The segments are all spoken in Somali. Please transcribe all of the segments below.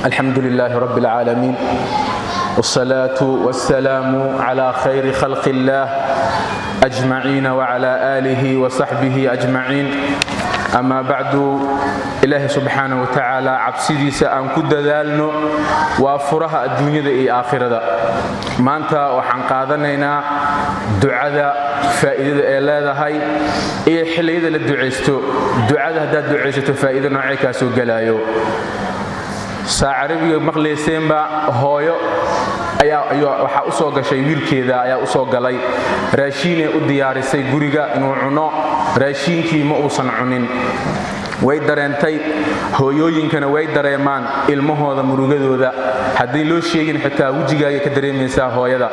الحمد لله رب العالمين، والصلاة والسلام على خير خلق الله أجمعين وعلى آله وصحبه أجمعين، أما بعد. Ilaahay subxaana wa tacaala cabsidiisa aan ku dadaalno, waa furaha adduunyada iyo aakhirada. Maanta waxaan qaadanaynaa ducada, faa'iidada ee leedahay iyo xilliyada la ducaysto. Ducada haddaad ducaysato, faa'iido noocee kaa soo gelaayo? Saa Carabiga maqlayseenba, hooyo ayaa waxaa u soo gashay, wiilkeeda ayaa u soo galay. Raashiinay u diyaarisay guriga inuu cuno. Raashiinkii ma uusan cunin. Way dareentay. Hooyooyinkana way dareemaan ilmahooda murugadooda haddii loo sheegin xitaa, wejigaagay ka dareemaysaa hooyada.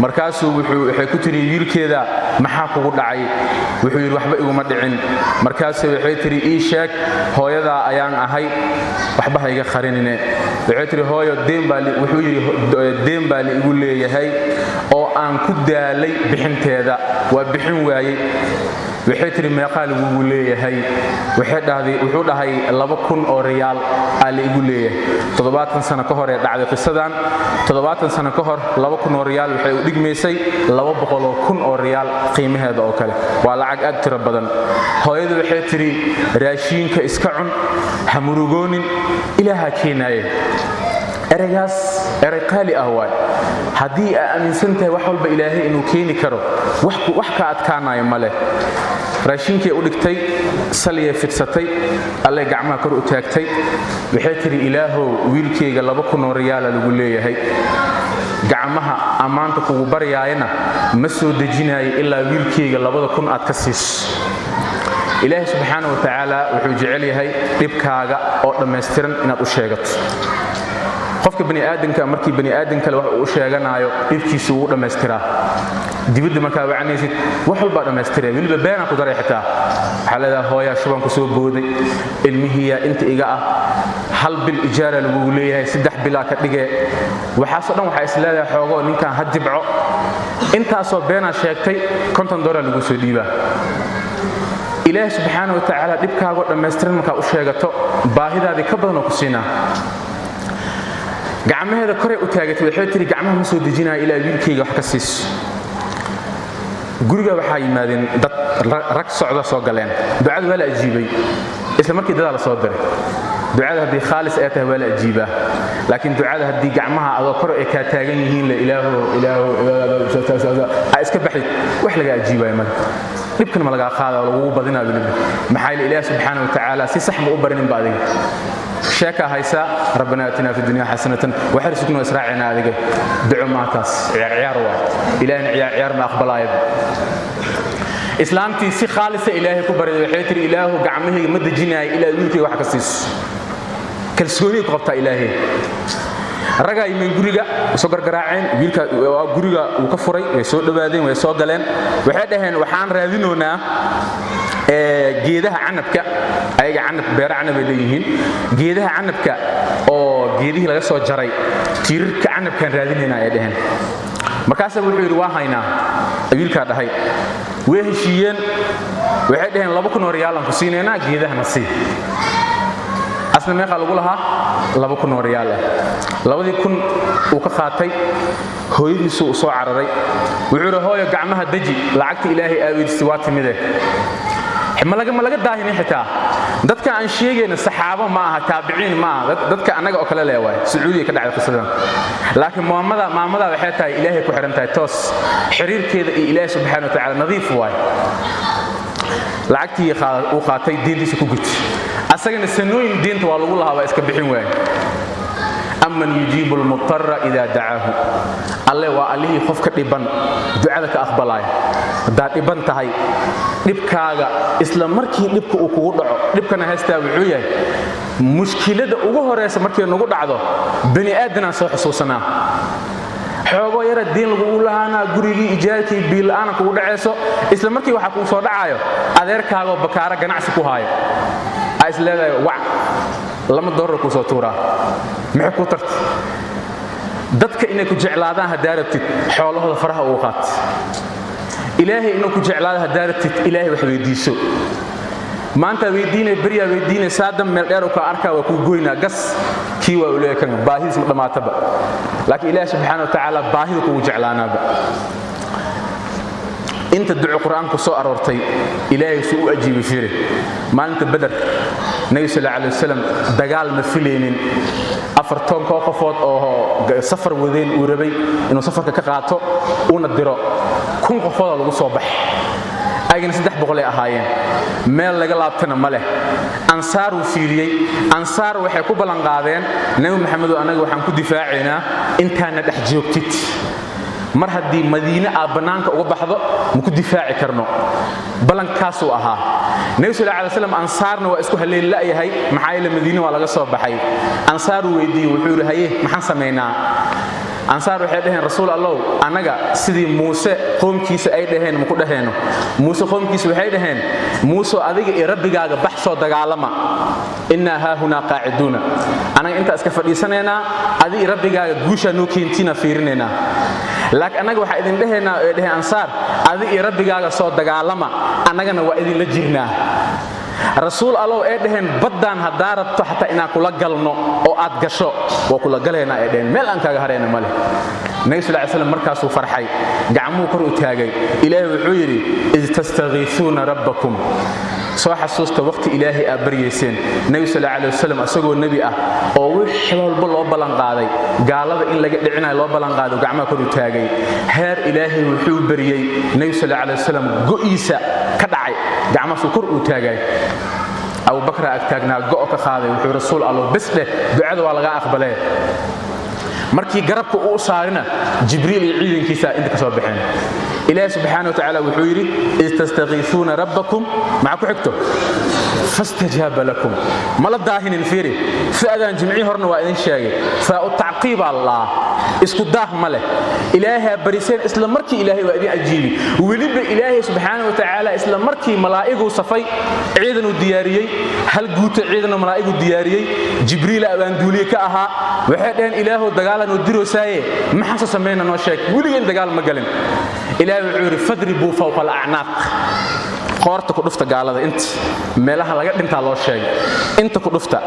Markaasuu waxay ku tidhi wiilkeeda: "Maxaa kugu dhacay?" Wuxuu yidhi: "Waxba iguma dhicin." Markaase waxay tidhi: "Ii sheeg, hooyadaa ayaan ahay, waxba ha iga qarinine." Waxay tidhi: "Hooyo, wuxuu yidhi: "Deen baa la igu leeyahay oo aan ku daalay bixinteeda, waa bixin waayey." Waxay tidhi: "Meeqaa lagugu leeyahay?" Wuxuu dhahay: "2000 oo riyaal aa la igu leeyahay." 70 sano ka hor ee dhacday qisadan. 70 sano ka hor 2000 oo riyaal waxay u dhigmaysay 200,000 oo riyaal qiimaheeda oo kale. Waa lacag aad tiro badan. Hooyadu waxay tidhi: "Raashiinka iska cun, ha murugoonin, Ilaahaa keenaaye." Ereygaas erey qaali ah waay. Haddii aa aaminsan tahay wax walba Ilaahay inuu keeni karo, wax ka adkaanayo ma leh. Raashinkay u dhigtay, saliyay fidsatay, allay gacmaha kor u taagtay. Waxay tidhi: "Ilaahow, wiilkayga 2000 oo riyaala lagu leeyahay, gacmaha ammaanta kugu baryaayana ma soo dejinaayo ilaa wiilkayga 2000 aad ka siiso." Ilaahay subxaana wa tacaala wuxuu jecel yahay dhibkaaga oo dhammaystiran inaad u sheegato. Qofka bani aadamka markii bani aadam kale wax uu u sheeganaayo, dhibkiisa wuu dhammaystiraa. Dibadda markaa wacanaysid, wax walbaa dhammaystiraya, weliba beenaa ku daray xitaa. Waxaa leedahay: "Hooyaa, shuban ku soo booday, ilmihiyaa inta iga ah, hal bil ijaara lagugu leeyahay, 3 bilaa ka dhigee." Waxaasoo dhan waxaa is leedahay xoogoo ninkan ha jibco. Intaasoo beenaa sheegtay, $50 lagu soo dhiibaa. Ilaahi subxaana wa tacaala dhibkaagoo dhammaystiran markaa u sheegato, baahidaadii ka badanoo ku siinaa. Gacmaheeda koray u taagatay. Waxay tihi: "Gacmaha ma soo dejinaya ilaa wiilkayga wax ka siiso." Guriga waxaa yimaadeen dad, rag socda soo galeen. Ducada waa la ajiibay, isla markii dadaa la soo diray. Ducada haddii khaalis ay tahay, waa la ajiibaa, laakiin ducada haddii gacmaha adoo kor ay kaa taagan yihiin, la Ilaaho, Ilaaho, aa iska baxid, wax laga ajiibayo male. Dhibkan ma lagaa qaada, lagugu badinaa weliba. Maxaa yeele, Ilaah subxaana wa tacaala si sax ma u barinin ba. Adiga sheekaa haysaa: "Rabbana aatina fi dunya xasanatan waxarsugna israacina." Adiga duco maataas ciyaar ciyaar waa. Ilaahna ciyaar ciyaar ma aqbalaayo. Islaamtii si khaalisa Ilaahay ku baryay. Waxay tiri: "Ilaahu, gacmahayga ma dejinaayo ilaa wiilkayga wax ka siiso." Kalsooniyay ku qabtaa Ilaahay. Ragaa yimeen guriga, soo gargaraaceen. Wiilka guriga wuu ka furay. Way soo dhowaadeen, way soo galeen. Waxay dhaheen: "Waxaan raadinoonaa geedaha canabka." Ayaga canab, beero canab ay leeyihiin. "Geedaha canabka oo geedihii laga soo jaray, tiirarka canabkaan raadinaynaa," ay dhaheen. Markaasa wuxuu yidhi: "Waa haynaa." Wiilkaa dhahay. Way heshiiyeen. Waxay dhaheen: "2000 oo riyaalaan ku siinaynaa, geedahana sii." Asna meeqaa lagu lahaa? 2000 oo riyaal ah. 2000 uu ka qaatay. Hooyadiisu uu soo cararay. Wuxuu yidhi: "Hooyo, gacmaha deji, lacagta Ilaahay aaweydisi waa timide." Ma laga daahinin xitaa. Dadka aan sheegayna saxaabo ma aha, taabiciin ma aha, dadka annaga oo kale lee waay. Sacuudiya ka dhacday qisadan, laakiin maamada waxay tahay Ilaahay ku xidhan tahay toos. Xiriirkeeda iyo Ilaahay subxaana wa tacaala nadiif waay. Lacagtii uu qaatay, diintiisa ku gutay. Asagana sanooyin diinta waa lagu lahaa, waa iska bixin waaye. Aman yujiibu almudtara idaa dacaahu. Alle waa allihii qofka dhiban ducada ka aqbalaaya. Haddaad dhiban tahay, dhibkaaga isla markii dhibka uu kugu dhaco, dhibkana haystaa wuxuu yahay mushkilada ugu horaysa markay nagu dhacdo, bani aadanaan soo xusuusanaa. Xoogoo yara diin lagugu lahaanaa, gurigii ijaarkii biilla'aana kugu dhacayso, isla markii waxaa kugu soo dhacaayo adeerkaagoo bakaara ganacsi ku haayo. Aa is leedahay wac, $2 kuu soo tuuraa. Maxay kuu tartay? Dadka inay ku jeclaadaan haddaa rabtid, xoolahooda faraha ugu qaat. Ilaahay inuu ku jeclaado haddaa rabtid, Ilaahay wax weydiiso. Maanta weydiinay, beryaa weydiinay, saadam meel dheer u ka arkaa, waa kuu goynaa gas. Kii waa uu leeyahay kan baahidiis ma dhammaataba, laakiin Ilaahi subxaana wa tacaala baahida kugu jeclaanaaba. Inta duco Qur-aanku soo aroortay Ilaahay suu u ajiibay, fiiri. Maalinta Beder, Nebi sal alay wasalam dagaal ma filaynin. 40-koo qofood oo safar wadeen uu rabay inuu safarka ka qaato uuna diro, 1000 qofooda lagu soo baxay, ayagana 300 ay ahaayeen. Meel laga laabtana ma leh. Ansaaruu fiiriyey. Ansaar waxay ku ballanqaadeen: "Nebi Maxamedow, annaga waxaan ku difaacaynaa intaana dhex joogtid. Mar haddii Madiine aad bannaanka uga baxdo, ma ku difaaci karno." Ballankaasuu ahaa. Nebi sal alay slam ansaarna waa isku halleyn la'yahay, maxaa yeele Madiine waa laga soo baxay. Ansaaruu weydiiyey, wuxuu yidhi: "Haye, maxaan samaynaa?" Ansaar waxay dhaheen: "Rasuul Allow, annaga sidii Muuse qoomkiisa ay dhaheen maku dhaheenno. Muuse qoomkiisa waxay dhaheen: 'Muuse, adiga iyo Rabbigaaga bax, soo dagaalama. Innaa haahunaa qaaciduuna.' Annaga intaa iska fadhiisanaynaa, adiga iyo Rabbigaaga guushaa noo keentiina fiirinaynaa. Laakiin annaga waxaa idin dhehaynaa," ay dhaheen Ansaar, "adiga iyo Rabbigaaga soo dagaalama, annagana waa idinla jirnaa." "Rasuul Allow," ee dhaheen, "baddaan haddaa rabto xataa inaan kula galno oo aad gasho, waa kula galaynaa," ay dhaheen. "Meel aan kaaga harayna ma leh." Nabi sal ly slam markaasuu farxay, gacmuhu kor u taagay. Ilaahay wuxuu yidhi: "Id tastakiisuuna rabbakum." Soo xasuusta waqti Ilaahay aad baryayseen. Nebi sal alay wasalam isagoo nebi ah oo wix walba loo ballanqaaday, gaalada in laga dhicinayo loo ballanqaaday, gacmaha kor u taagay. Heer Ilaahay wuxuu baryey nebi sal alay wasalam go'iisa ka dhacay, gacmahaasuu kor uu taagay. Abubakraa agtaagnaa, go'o ka qaaday. Wuxuu: "Rasuul Allo, bes dheh, ducada waa lagaa aqbalee." Markii garabka uu saarina, Jibriil iyo ciidankiisa inta ka soo baxeen. Ilaahi subxaana wa tacaala wuxuu yidhi: "Id tastakiisuuna rabbakum." Maxaa ku xigto? "Fastajaaba lakum." Mala daahinin. Fiiri, fa'daan jimcii horena waa idin sheegay, faa'u tacqiibaa la isku daah ma leh. Ilaahaa bariseen, isla markii Ilaahay waa idin ajiibi. Weliba Ilaahay subxaana wa tacaala isla markii malaa'iguu safay, ciidanuu diyaariyey, hal guuto ciidanuu malaa'iguu diyaariyey. Jibriila abaanduuliye ka ahaa. Waxay dhaheen: "Ilaahow, dagaalanuu diroosaaye, maxaan soo samayna? Noo sheeg, weligeen dagaal ma galin." Ilaahay wuxuu yidhi: "Fadribuu fawqa alacnaaq." Qoorta ku dhufta gaalada, inta meelaha laga dhintaa loo sheegay, inta ku dhufta.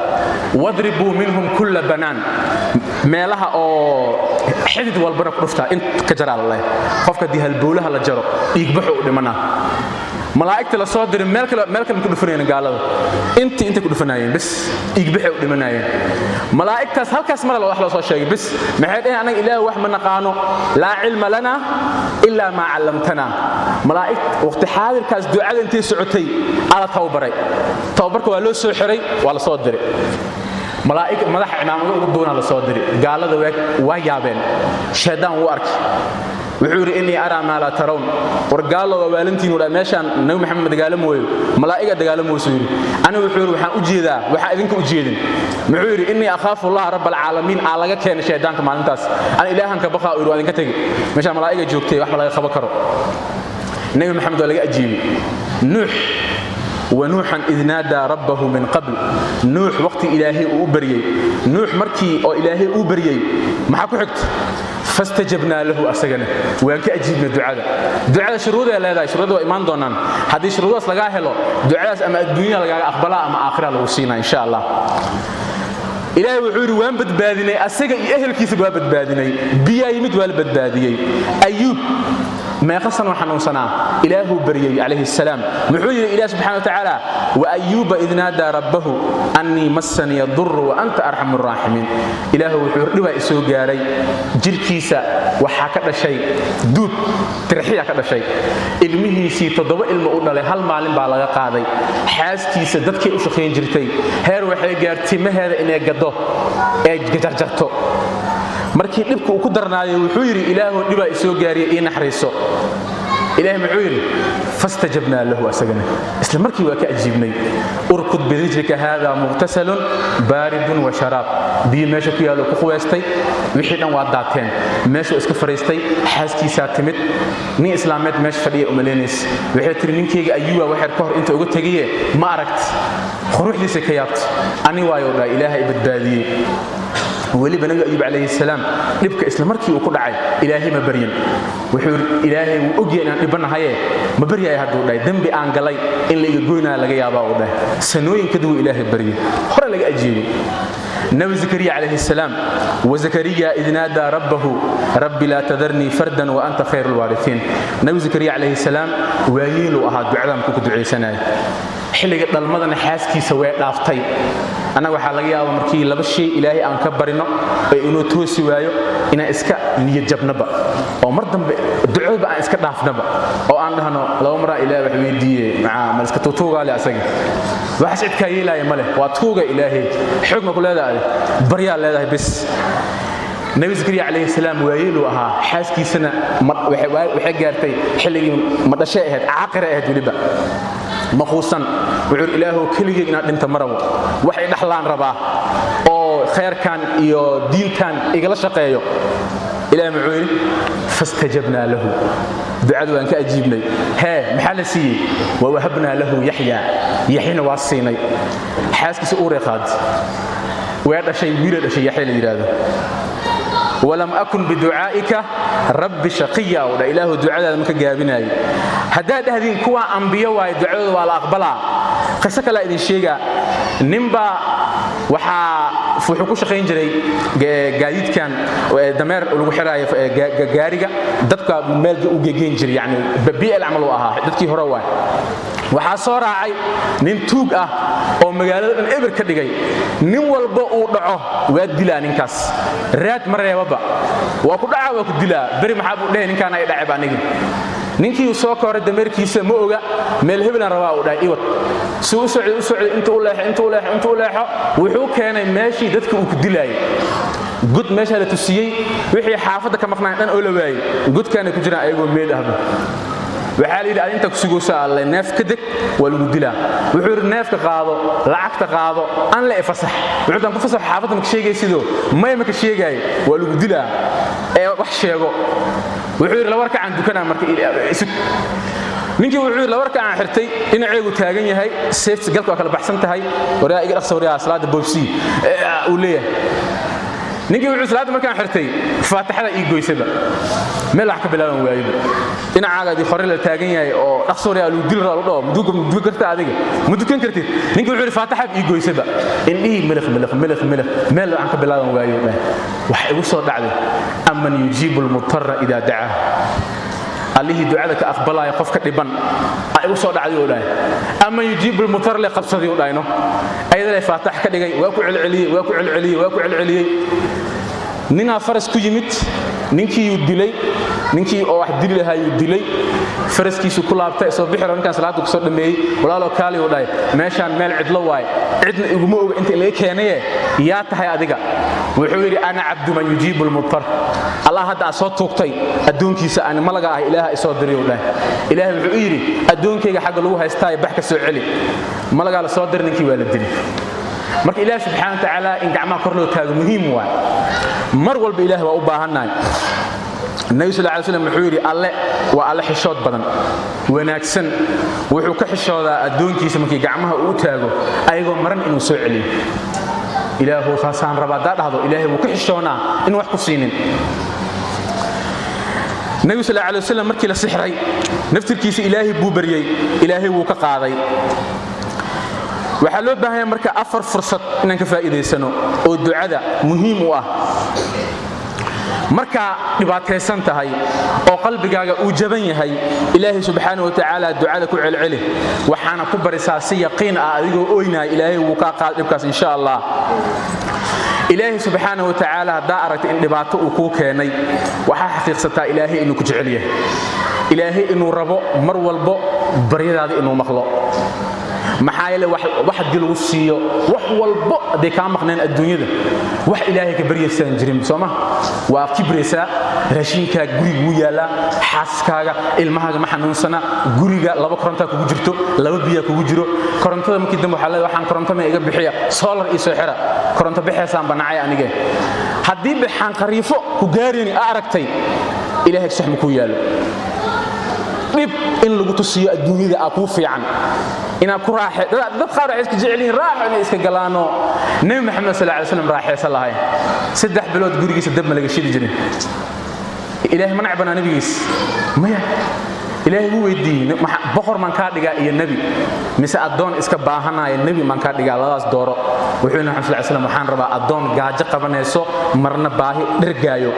"Wadribuu minhum kulla banaan." Meelaha oo xidid walbana ku dhuftaa, inta ka jaraa laleh. Qofka haddii halbowlaha la jaro, dhiigbaxu u dhimanaa. Malaa'igta la soo diray meel kale, meel kale ma ku dhufanayeen gaalada, intii intay ku dhufanaayeen bes, dhiigbaxay u dhimanaayeen. Malaa'igtaas halkaas mar wax loo soo sheegay bes. Maxay dhaheen? "Anaga Ilaahi wax ma naqaano, laa cilma lana ilaa maa callamtana." Malaa'ig waqti xaadirkaas ducada intay socotay ala tababaray. Tababarka waa loo soo xiray, waa la soo diray. Malaa'ig madaxa cimaamado ugu duunaa la soo diray. Gaalada waa yaabeen. Shaydaan wuu arkay, wuxuu yidhi: "Innii araa maa laa tarawun." War gaalo, waa waalantiin dha. Meeshaan Nabi Maxamed dagaalamooyo, malaa'iga dagaalamoysu yidhi. Anigu, wuxuu yidhi, waxaan u jeedaa waxaa idinka u jeedin. Muxuu yidhi? "Innii akhaafu Allaha rabba alcaalamiin." Aa laga keenay shaydaanka maalintaas. Ana Ilaahan ka baqaa, uu yidhi. Waa idinka tegi, meeshaan malaa'iga joogtay, waxba laga qaban karo. Nabi Maxamed waa laga ajiibay. Nuux: "Wanuuxan id naadaa rabbahu min qabl." Nuux waqti Ilaahay uu u baryey. Nuux markii oo Ilaahay uu baryey, maxaa ku xigta? "Fastajabnaa lahu." Asagana waan ka ajiibnay ducada. Ducada shuruuday leedahay, shuruuda waa imaan doonaan. Haddii shuruudaas lagaa helo, ducadaas ama adduunyada lagaaga aqbalaa ama aakhira lagu siinaa, insha Allah. Ilaahay wuxuu yidhi: "Waan badbaadinay asaga iyo ehelkiisaba, waa badbaadinay. Biyaa yimid, waa la badbaadiyey." Ayuub meeqa sanoo xanuunsanaa? Ilaahuu baryey calayhi salaam. Muxuu yidhi Ilaah subxana wa tacaala? "Wa ayuuba id naadaa rabbahu annii massaniya durru wa anta arxamu raaximiin." Ilaahu wuxuu dhibaa isoo gaaray. Jirkiisa waxaa ka dhashay duud, tirxiya ka dhashay. Ilmihiisii, 7 ilmo u dhalay, hal maalin baa laga qaaday. Xaaskiisa dadkay u shaqayn jirtay, heer waxay gaartay maheeda inay gaddo ee jarjarto. Markii dhibka uu ku darnaayo, wuxuu yidhi: "Ilaahu, dhibaa isoo gaariya, ii naxariiso." Ilahay muxuu yidhi? "Fastajabnaa lahu." Asagana isla markii waa ka ajiibnay. "Urkud birijlika, haadaa muqtasalun baaridun wa sharaab." Biyo meesha ku yaallo ku quweystay, wixii dhan waa daateen. Meeshuu iska fadhiistay, xaaskiisaa timid. Nin islaameed meesha fadhiya umalaynaysa. Waxay tiri: "Ninkayga Ayuuba waxyar ka hor inta uga tegiye, ma aragt?" Quruxdiisa ka yaabta. "Ani waayo," dhaa, "Ilaaha i badbaadiyey." Weliba Nabi Ayuub calayhi salaam dhibka isla markii uu ku dhacay Ilaahay ma baryin. Wuxuu yidhi: "Ilaahay wuu ogyahay inaan dhibanahaye, ma baryaya hadduu dhahay dembi aan galay in la iga goynaya laga yaabaa," uu dhahay. Sanooyin kadib uu Ilaahay baryay, hore laga ajiibay. Nabi Zakariya calayhi salaam, وزكريا إذ نادى ربه رب لا تذرني فردا وأنت خير الوارثين. Nabi Zakariya calayhi salaam waayeelu ahaa ducadan ku ducaysanaya. Xilliga dhalmadana xaaskiisa way dhaaftay. Annaga waxaa laga yaabaa markii laba shay Ilaahay aan ka barino ee inuu toosi waayo inaan iska niyad jabnaba, oo mar dambe ducooba aan iska dhaafnaba, oo aan dhahno laba maraa Ilaahay wax weydiiye macaa ma iska tuutuugaale, asaga waxaas cidkaa yeelaya ma leh, waa tuuga Ilaahay. Xoog ma ku leedahay? Baryaa leedahay bis. Nabi Zakariya calayhi salaam waayeeluu ahaa, xaaskiisana waxay gaartay xilligii ma dhashay ahayd, caaqira ahayd weliba. Maquusan, wuxuu: "Ilaahow, keligay inaad dhinta ma rabo, waxay dhaxlaan rabaa oo khayrkan iyo diintan igala shaqeeyo." Ilaah muxuu yidhi? فاستجبنا له, ducadu waan ka ajiibnay. Hee, maxaa la siiyey? ووهبنا له يحيى, Yaxyana waa siinay. Xaaskiisa uuray qaad, way dhashay, wiila dhashay, Yaxya la yidhaahdo. ولم أكن بدعائك رب شقيا u dha. Ilaahu, ducadaada ma ka gaabinaayo. Haddaad dhahdiin kuwa ambiyo waayo, ducadooda waa la aqbalaa, qiso kalea idin sheegaa. Ninbaa waxaa wuxuu ku shaqayn jiray gaadiidkan dameer lagu xiraayo gaariga, dadka meel u gegeyn jiray, yani BL camal uu ahaa dadkii hore waay. Waxaa soo raacay nin tuug ah oo magaalada dhan eber ka dhigay. Nin walba uu dhaco waa dilaa ninkaas, raad ma reebaba, waa ku dhaca, waa ku dilaa. Beri maxaa buu dhehay? Ninkaan ay dhacayba anigi. Ninkii uu soo koray dameerkiisa ma oga meel hebelan rabaa uu dhahay, iwad. Si u socday, u socday, intuu u leexo, intuu u leexo, intuu u leexo, wuxuu keenay meeshii dadka uu ku dilaayay. God meeshaa la tusiyey, wixii xaafadda ka maqnaan dhan oo la waayey godkaanay ku jiraan ayagoo meed ahba. Waxaa la yidhi, ad inta ku sugaysa alle, neef ka deg, waa lagu dilaa. Wuxuu yidhi, neefka qaado, lacagta qaado, an le fasax. Wuxuu tan ku fasax, xaafadda maka sheegaysidoo? Maya, maka sheegaayo, waa lagu dilaa ee wax sheego. Wuxuu yidhi, laba rakacaan dukanaa marka isug. Ninkii wuxuu yidhi, laba rakacaan xirtay, dhinaceegu taagan yahay, seefta galka waa kala baxsan tahay. Waryaa, iga dhaqsa, waryaa, salaada boobsii, uu leeyahay. Ninkii wuxuu salaadda markaan xirtay, faatixada ii goysaba, meel wax ka bilaaban waayaba. Dhinacaagaadii hore la taagan yahay oo dhaqso, waryaa, lagu dili rabaa, lagu dhaho, ma dukan karta adiga? Ma dukan kartid. Ninkii wuxuu yidhi, faatixada ii goysaba, indhihii miliq miliq miliq miliq, meel aan ka bilaaban waayo. Waxa igu soo dhacday أمن يجيب المضطر إذا دعاه, allihii ducada ka aqbalaya qofka dhiban aa igu soo dhacday, oo dhahay أمن يجيب المضطر le qabsadii u dhahayno, ayada le faatax ka dhigay. Waa ku celceliyey, waa ku celceliyey, waa ku celceliyey. Ninaa faras ku yimid, ninkiiyuu dilay, ninkii oo wax dili lahaayuu dilay, faraskiisu ku laabtay, soo bixiro. Ninkaan salaada kusoo dhammeeyey, walaaloo kaali, uu dhahay, meeshaan meel cidlo waaye, cidna iguma oga inta laga keenaye, yaa tahay adiga? Wuxuu yidhi, أنا عبد من يجيب المضطر, Allah hadda aad soo tuugtay addoonkiisa aan malaga ah, Ilaaha isoo diray, uu dhahay. Ilaahay wuxuu u yidhi, addoonkayga xagga lagu haystaaye, bax ka soo celi. Malagaa la soo diray, ninkii waa la dilay. Marka Ilaah subxaana wa tacaala in gacmaha kor loo taago muhiim waay. Mar walba Ilaah waa u baahannahay. Nabi sal lay slam wuxuu yidhi, Alle waa Alle xishood badan, wanaagsan, wuxuu ka xishoodaa addoonkiisa markii gacmaha uu taago ayagoo maran inuu soo celiyo. Ilaahu, saasaan rabaa haddaa dhahdo, Ilaahay wuu ka xishoonaa in wax ku siinin. Nabi sal alay wasalam markii la sixray naftirkiisa, Ilaahay buu baryey, Ilaahay wuu ka qaaday. Waxaa loo baahanya marka afar fursad inaan ka faa'iidaysano oo ducada muhiim u ah. Markaa dhibaataysan tahay oo qalbigaaga uu jaban yahay, Ilaahay subxaana wa tacaala ducada ku celceli, waxaana ku barisaa si yaqiin ah adigoo oynaya. Ilaahay wuu kaa qaada dhibkaas, insha Allah. Ilaahay subxaana wa tacaala haddaa aragtay in dhibaato uu kuu keenay, waxaa xaqiiqsataa Ilaahay inuu ku jecel yahay, Ilaahay inuu rabo mar walbo baryadaada inuu maqlo. Maxaa yeele, wax haddii lagu siiyo, wax walbo hadday kaa maqneen adduunyada, wax Ilaahay ka baryaysaan jirin, sooma? Waa kibraysaa. Raashinkaaga guriga wuu yaallaa, xaaskaaga, ilmahaaga ma xanuunsana, guriga laba korontaa kugu jirto, laba biyaa kugu jiro. Korontada markii dambe waxaa leedahay, waxaan koronto ma iga bixiya, solar ii soo xira, koronto bixaysaan banacay anige. Haddii bixaan qariifo ku gaarayni aa aragtay, Ilaahay sax ma kuu yaallo. Dhib in lagu tusiyo adduunyada aa kuu fiican inaad ku raaxe. Dad qaar waxay iska jecel yihiin raaxo inay iska galaano. Nebi Maxamed sal alay slam raaxaysan lahayn, 3 bilood gurigiisa dab ma laga shidi jirin. Ilaahay ma nacbanaa nebigiis? Maya. Ilaahay wuu weydiiyey, boqor maan kaa dhigaa iyo nebi, mise addoon iska baahanaya nebi maan kaa dhigaa? Labadaas dooro. Wuxuu nabi Maxamed sal slam, waxaan rabaa addoon gaajo qabanayso, marna baahi dhergaayo,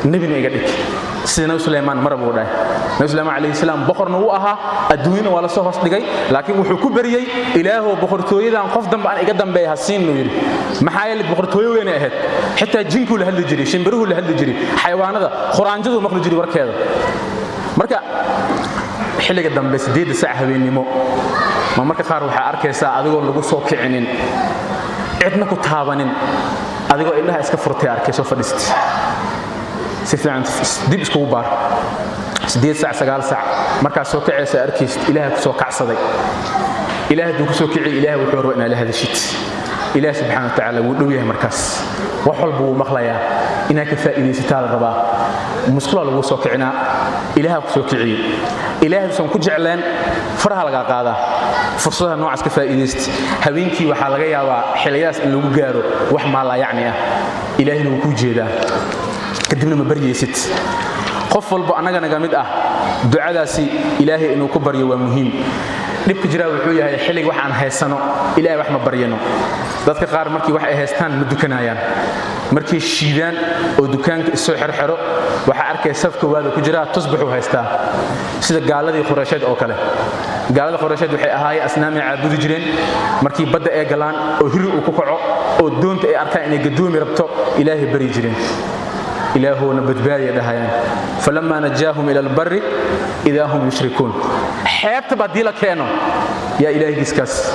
nebina iga dhig sida Nabi Suleymaan. Mar buu dhahay Nabi Suleymaan calayhi salaam, boqorna wuu ahaa, adduunyana waa la soo hoos dhigay, laakiin wuxuu ku bariyey, Ilaahow, boqortooyadan qof dambe aan iga dambeeya ha siinnu yidhi. Maxaa yeelay boqortooyo weynay ahayd, xitaa jinkuu la hadli jiray, shimbiruhu la hadli jiray, xayawaanada, quraanjaduu maqli jiray warkeeda. Marka xilliga dambe, 8 saac habeennimo, ma marka qaar waxaa arkaysaa adigoo lagu soo kicinin, cidna ku taabanin, adigoo indhaha iska furtay arkay soo fadhiist. Si fiican dib iskugu baar. 8 saac, 9 saac markaad soo kacaysa, arkaysid Ilaahay ku soo kacsaday. Ilaahay hadduu ku soo kiciy, Ilaahay wuxuu rabaa inaad la hadashid. Ilaah subxaana wa tacaala wuu dhow yahay, markaas wax walba wuu maqlayaa, inaad ka faa'iidaysataa la rabaa. Musqulaa laguu soo kicinaa, Ilaaha ku soo kiciyey. Ilaahay usan ku jecleen, faraha lagaa qaadaa. Fursadaha noocaas ka faa'iidaysta. Habeenkii waxaa laga yaabaa xilliyadaas in lagu gaaro wax maalaayacni ah. Ilaahayna wuu kuu jeedaa, kadibna ma baryaysid. Qof walbo annaga naga mid ah ducadaasi Ilaahay inuu ku baryo waa muhiim. Dhibka jiraa wuxuu yahay, xilliga wax aan haysano Ilahay wax ma baryano. Dadka qaar markii wax ay haystaan ma dukanayaan. Markay shiidaan oo dukaanka isoo xerxero, waxaa arkaya safka waada ku jiraa, tusbaxuu haystaa, sida gaaladii Qureysheed oo kale. Gaalada Qureysheed waxay ahaayeen asnaamay caabudi jireen. Markii badda ay galaan oo hiri uu ku kaco oo doonta ay arkaan inay gadoomi rabto, Ilaahay bari jireen, Ilaahowna badbaadiya dhahayaan. فلما نجاهم إلى البر إذا هم يشركون. Xeebta baa dii la keeno, yaa Ilaahigiiskaas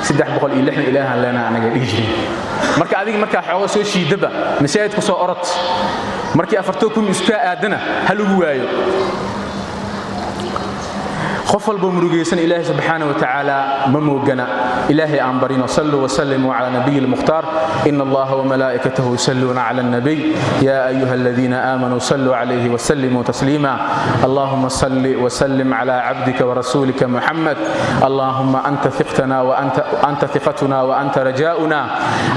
360 ilaahan leenaa anaga dhihi jireen. Marka adiga markaa xooga soo shiidaba, masaajidku soo orod. Markii afartoo kun iskaa aadana ha lagu waayo. Qof walbo murugaysan Ilaahay subxaana wa tacaala ma moogana. Ilaahay aan barino. صلوا وسلموا على نبي المختار. إن الله وملائكته يصلون على النبي يا أيها الذين آمنوا صلوا عليه وسلموا تسليما. اللهم صل وسلم على عبدك ورسولك محمد. اللهم أنت ثقتنا وأنت أنت ثقتنا وأنت رجاؤنا،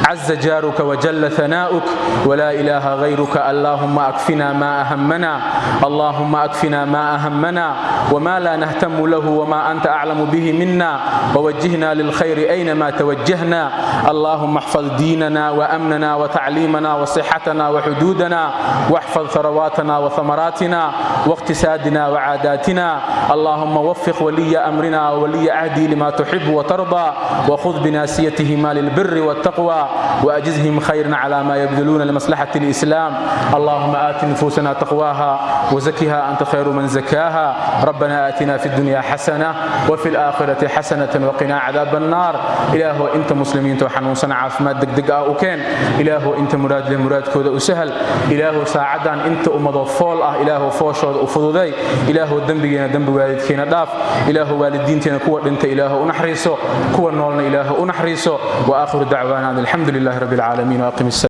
عز جارك وجل ثناؤك، ولا إله غيرك. اللهم أكفنا ما أهمنا، اللهم أكفنا ما أهمنا وما لا نهتم له وما أنت أعلم به منا، ووجهنا للخير أينما توجهنا. اللهم احفظ ديننا وأمننا وتعليمنا وصحتنا وحدودنا، واحفظ ثرواتنا وثمراتنا واقتصادنا وعاداتنا. اللهم وفق ولي أمرنا وولي عهدي لما تحب وترضى، وخذ بناصيتهما للبر والتقوى، وأجزهم خيرا على ما يبذلون لمصلحة الإسلام. اللهم آت نفوسنا تقواها وزكها، أنت خير من زكاها. ربنا آتنا في الدنيا حسنة وفي الآخرة حسنة وقنا عذاب النار. Ilaahow, inta muslimiinta xanuunsan caafimaad degdeg ah u keen. Ilaahow, inta muraad leh muraadkooda u sahal. Ilaahow, saacadan inta ummadoo fool ah, Ilaahow, fooshooda u fududay. Ilaahow, dembigeena, dembi waalidkeena dhaaf. Ilaahow, waalidiinteena kuwa dhintay Ilaahow u naxariiso, kuwa noolna Ilaahow u naxariiso. وآخر دعوانا أن الحمد لله رب العالمين وأقم السلام.